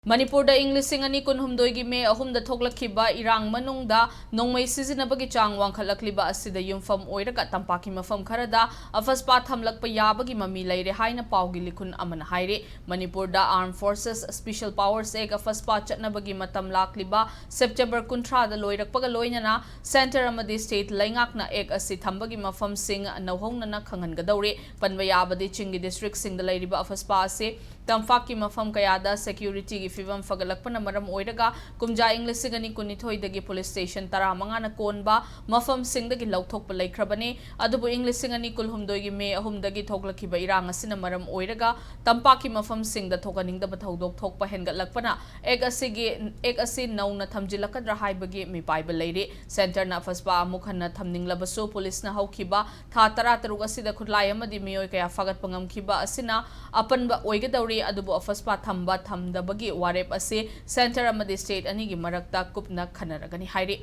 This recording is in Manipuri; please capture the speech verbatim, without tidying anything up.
ꯃꯅꯤꯄꯨꯔꯗ ꯏꯪ ꯂꯤꯁꯤꯡ ꯑꯅꯤ ꯀꯨꯟꯍꯨꯝꯗꯣꯏꯒꯤ ꯃꯦ ꯑꯍꯨꯝꯗ ꯊꯣꯛꯂꯛꯈꯤꯕ ꯏꯔꯥꯡ ꯃꯅꯨꯡꯗ ꯅꯣꯡꯃꯩ ꯁꯤꯖꯤꯟꯅꯕꯒꯤ ꯆꯥꯡ ꯋꯥꯡꯈꯠꯂꯛꯂꯤꯕ ꯑꯁꯤꯗ ꯌꯨꯝꯐꯝ ꯑꯣꯏꯔꯒ ꯇꯝꯄꯥꯛꯀꯤ ꯃꯐꯝ ꯈꯔꯗ ꯑꯐꯁꯄꯥ ꯊꯝꯂꯛꯄ ꯌꯥꯕꯒꯤ ꯃꯃꯤ ꯂꯩꯔꯦ ꯍꯥꯏꯅ ꯄꯥꯎꯒꯤ ꯂꯤꯈꯨꯟ ꯑꯃꯅ ꯍꯥꯏꯔꯤ꯫ ꯃꯅꯤꯄꯨꯔꯗ Armed Forces Special Powers Act ꯑꯐꯁꯄꯥ ꯆꯠꯅꯕꯒꯤ ꯃꯇꯝ ꯂꯥꯛꯂꯤꯕ ꯁꯦꯞꯇꯦꯝꯕꯔ ꯀꯨꯟꯊ꯭ꯔꯥꯗ ꯂꯣꯏꯔꯛꯄꯒ ꯂꯣꯏꯅꯅ centre ꯑꯃꯗꯤ state ꯂꯩꯉꯥꯛꯅ act ꯑꯁꯤ ꯊꯝꯕꯒꯤ ꯃꯐꯝꯁꯤꯡ ꯅꯧꯍꯧꯅꯅ ꯈꯪꯍꯟꯒꯗꯧꯔꯤ꯫ ꯄꯟꯕ ꯌꯥꯕꯗꯤ ꯆꯤꯡꯒꯤ districtꯁꯤꯡꯗ ꯂꯩꯔꯤꯕ ꯑꯐꯁꯄꯥ ꯑꯁꯤ ꯇꯝꯄꯥꯛꯀꯤ ꯃꯐꯝ ꯀꯌꯥꯗ securityꯒꯤ ꯐꯤꯕꯝ ꯐꯒꯠꯂꯛꯄꯅ ꯃꯔꯝ ꯑꯣꯏꯔꯒ ꯀꯨꯝꯖꯥ ꯏꯪ ꯂꯤꯁꯤꯡ ꯑꯅꯤ ꯀꯨꯟꯅꯤꯊꯣꯏꯗꯒꯤ police station ꯇꯔꯥꯃꯉꯥꯅ ꯀꯣꯟꯕ ꯃꯐꯝꯁꯤꯡꯗꯒꯤ ꯂꯧꯊꯣꯛꯄ ꯂꯩꯈ꯭ꯔꯕꯅꯤ꯫ ꯑꯗꯨꯕꯨ ꯏꯪ ꯂꯤꯁꯤꯡ ꯑꯅꯤ ꯀꯨꯟꯍꯨꯝꯗꯣꯏꯒꯤ ꯃꯦ ꯑꯍꯨꯝꯗꯒꯤ ꯊꯣꯛꯂꯛꯈꯤꯕ ꯏꯔꯥꯡ ꯑꯁꯤꯅ ꯃꯔꯝ ꯑꯣꯏꯔꯒ ꯇꯝꯄꯥꯛꯀꯤ ꯃꯐꯝꯁꯤꯡꯗ ꯊꯣꯛꯍꯟꯅꯤꯡꯗꯕ ꯊꯧꯗꯣꯛ ꯊꯣꯛꯄ ꯍꯦꯟꯒꯠꯂꯛꯄꯅ act ꯑꯁꯤꯒꯤ, act ꯑꯁꯤ ꯅꯧꯅ ꯊꯝꯖꯤꯜꯂꯛꯀꯗ꯭ꯔꯥ ꯍꯥꯏꯕꯒꯤ ꯃꯤꯄꯥꯏꯕ ꯂꯩꯔꯤ꯫ Centreꯅ ꯑꯐꯁꯄꯥ ꯑꯃꯨꯛ ꯍꯟꯅ ꯊꯝꯅꯤꯡꯂꯕꯁꯨ policeꯅ ꯍꯧꯈꯤꯕ ꯊꯥ ꯇꯔꯥꯇꯔꯨꯛ ꯑꯁꯤꯗ ꯈꯨꯠꯂꯥꯏ ꯑꯃꯗꯤ ꯃꯤꯑꯣꯏ ꯀꯌꯥ ꯐꯥꯒꯠꯄ ꯉꯝꯈꯤꯕ ꯑꯁꯤꯅ ꯑꯄꯟꯕ ꯑꯣꯏꯒꯗꯧꯔꯤ꯫ ꯑꯗꯨꯕꯨ ꯑꯐꯁꯄꯥ ꯊꯝꯕ ꯊꯝꯗꯕꯒꯤ ꯋꯥꯔꯦꯞ ꯑꯁꯤ centre ꯑꯃꯗꯤ state ꯑꯅꯤꯒꯤ ꯃꯔꯛꯇ ꯀꯨꯞꯅ ꯈꯟꯅꯔꯒꯅꯤ ꯍꯥꯏꯔꯤ꯫